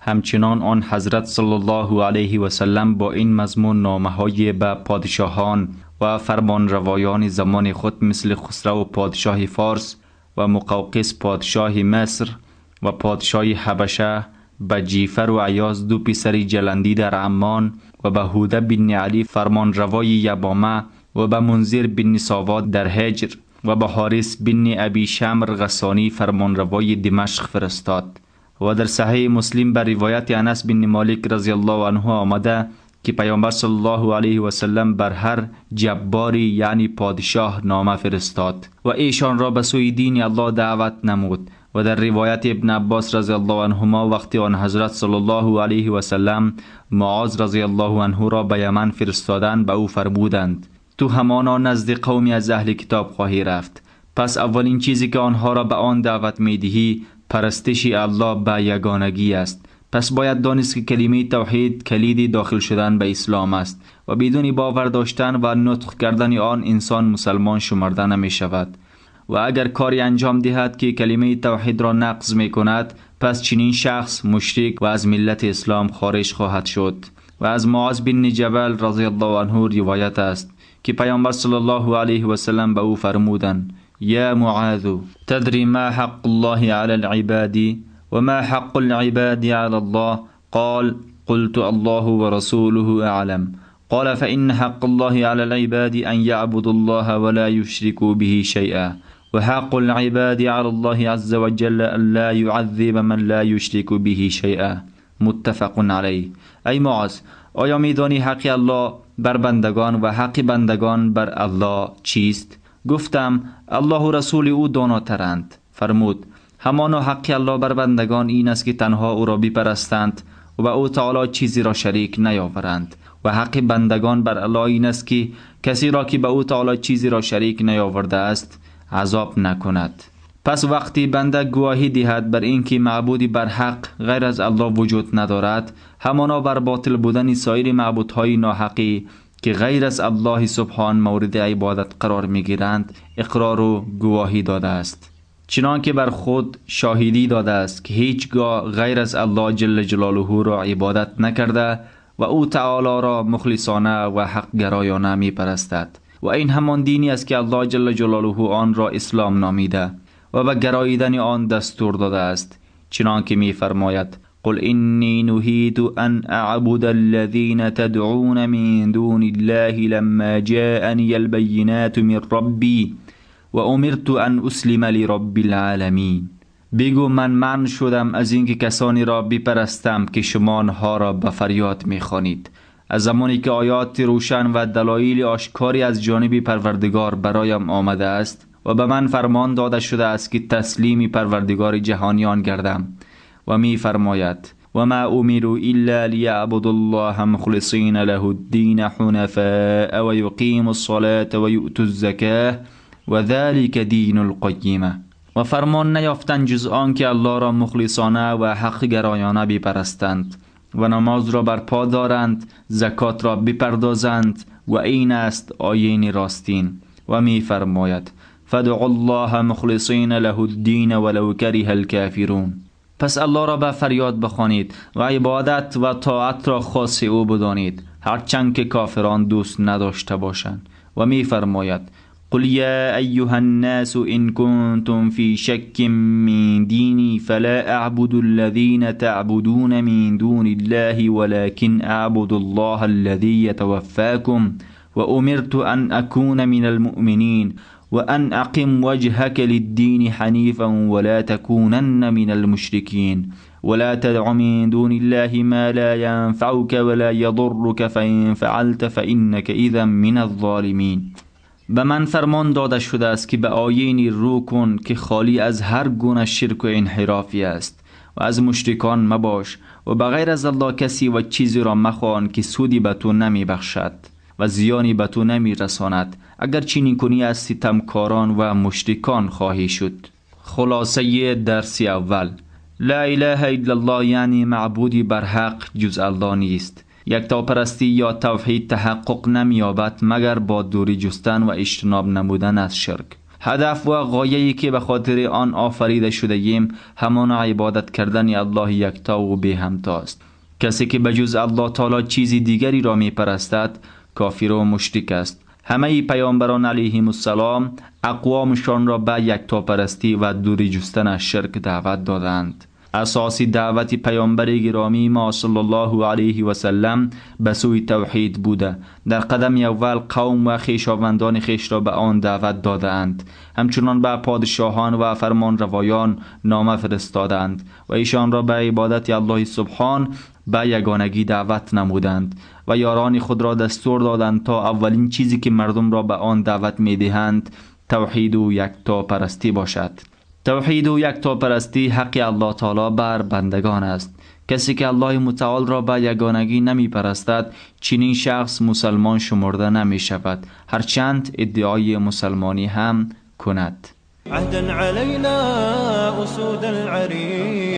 همچنان آن حضرت صلی الله علیه و سلم با این مضمون نامه‌های به پادشاهان و فرمانروایان زمان خود مثل خسرو پادشاه فارس و مقوقس پادشاه مصر و پادشاه حبشه، به جیفر و عیاض دو پسر جلندی در عمان و به هوده بن علی فرمانروای یبامه و به منذر بن سواد در هجر و به حارث بن ابی شمر غسانی فرمانروای دمشق فرستاد. و در صحیح مسلم بر روایت انس بن مالک رضی الله عنه آمده که پیامبر صلی الله علیه و سلم بر هر جباری یعنی پادشاه نامه فرستاد و ایشان را به سوی دین الله دعوت نمود. و در روایت ابن عباس رضی الله عنهما وقتی آن حضرت صلی الله علیه و سلم معاذ رضی الله عنه را به یمن فرستادند، به او فرمودند تو همانا نزد قومی از اهل کتاب خواهی رفت، پس اولین چیزی که آنها را به آن دعوت میدهی پرستش الله به یگانگی است. پس باید دانست که کلمه توحید کلید داخل شدن به اسلام است و بدون باور داشتن و نطق کردن آن انسان مسلمان شمرده نمی شود. و اگر کاری انجام دهد که کلمه توحید را نقض می کند، پس چنین شخص مشرک و از ملت اسلام خارج خواهد شد. و از معاذ بن جبل رضی الله عنه روایت است که پیامبر صلی الله علیه و سلم به او فرمودند: یا معاذ تدری ما حق الله علی العباد وما حق العباد على الله؟ قال قلت الله ورسوله أعلم. قال فإن حق الله على العباد أن يعبدوا الله ولا يشركوا به شيئا، وحق العباد على الله عز وجل أن لا يعذب من لا يشرك به شيئا. متفق علیه. ای معاذ، آیا میدانی حق الله بر بندگان و حق بندگان بر الله چیست؟ گفتم الله و رسول او داناترند. فرمود همانا حق الله بر بندگان این است که تنها او را بپرستند و به او تعالی چیزی را شریک نیاورند، و حق بندگان بر الله این است که کسی را که به او تعالی چیزی را شریک نیاورده است عذاب نکند. پس وقتی بنده گواهی دهد بر اینکه معبودی بر حق غیر از الله وجود ندارد، همانا بر باطل بودن سایر معبودهای ناحقی که غیر از الله سبحان مورد عبادت قرار میگیرند اقرار و گواهی داده است، چنانکه بر خود شاهدی داده است که هیچگاه غیر از الله جل جلاله را عبادت نکرده و او تعالی را مخلصانه و حق گرایانه می پرستد. و این همان دینی است که الله جل جلاله آن را اسلام نامیده و به گراییدن آن دستور داده است، چنانکه می فرماید: قل إني نهيت أن أعبد الذين تدعون من دون الله لما جاءني البينات من ربي وأمرت أن أسلم لرب العالمين. بگو من منع شدم از اینکه کسانی را بپرستم که شما آنها را به فریاد میخوانید، از زمانی که آیات روشن و دلایل آشکاری از جانب پروردگار برایم آمده است و به من فرمان داده شده است که تسلیم پروردگار جهانیان گردم. و می فرماید: و ما امروا الا لیعبدوا الله مخلصین له الدین حنفاء و یقیموا الصلاة و یؤتوا الزکاة و ذلک دین القیمه. و فرمان نیافتند جز آن که الله را مخلصانه و حق گرایانه بپرستند و نماز را برپا دارند، زکات را بپردازند و این است آیین راستین. و می فرماید: فادعوا الله مخلصین له الدین ولو کره الکافرون. پس الله را به فریاد بخوانید و عبادت و طاعت را خاص او بدانید، هرچند که کافران دوست نداشته باشند. و می فرماید: قل یا ایها الناس ان کنتم فی شک من دینی فلا اعبد الذین تعبدون من دون الله ولكن اعبد الله الذی یتوفاکم و امرت ان اکون من المؤمنین وأن أقم وجهك للدين حنيفا ولا تكونن من المشركين ولا تدع من دون الله ما لا ينفعك ولا يضرك فإن فعلت فإنك إذا من الظالمين. به من فرمان داده شده است که به آیینی رو کن که خالی از هر گونه شرک و انحرافی است و از مشرکان مباش و بغیر از الله کسی و چیزی را مخوان که سودی به تو نمی بخشد و زیانی به تو نمی رساند، اگر چنین کنی از ستمکاران و مشرکان خواهی شد. خلاصه درس اول: لا اله الا الله یعنی معبودی بر حق جز الله نیست. یکتاپرستی یا توحید تحقق نمی‌یابد مگر با دوری جستن و اجتناب نمودن از شرک. هدف و غایه‌ای که به خاطر آن آفریده شده ایم همان عبادت کردن الله یکتا و بی همتاست. کسی که به جز الله تعالی چیزی دیگری را می پرستد کافر و مشرک است. همه پیامبران علیهم السلام اقوامشان را به یکتاپرستی و دوری جستن از شرک دعوت دادند. اساس دعوت پیامبر گرامی ما صلی الله علیه و سلم به سوی توحید بوده. در قدم اول قوم و خویشاوندان خویش را به آن دعوت دادند. همچنان به پادشاهان و فرمانروایان نامه فرستادند و ایشان را به عبادت الله سبحان به یگانگی دعوت نمودند و یاران خود را دستور دادند تا اولین چیزی که مردم را به آن دعوت میدهند توحید و یکتاپرستی باشد. توحید و یکتاپرستی حق الله تعالی بر بندگان است. کسی که الله متعال را به یگانگی نمی پرستد چنین شخص مسلمان شمرده نمی شود، هرچند ادعای مسلمانی هم کند. عهدا علينا أسود العري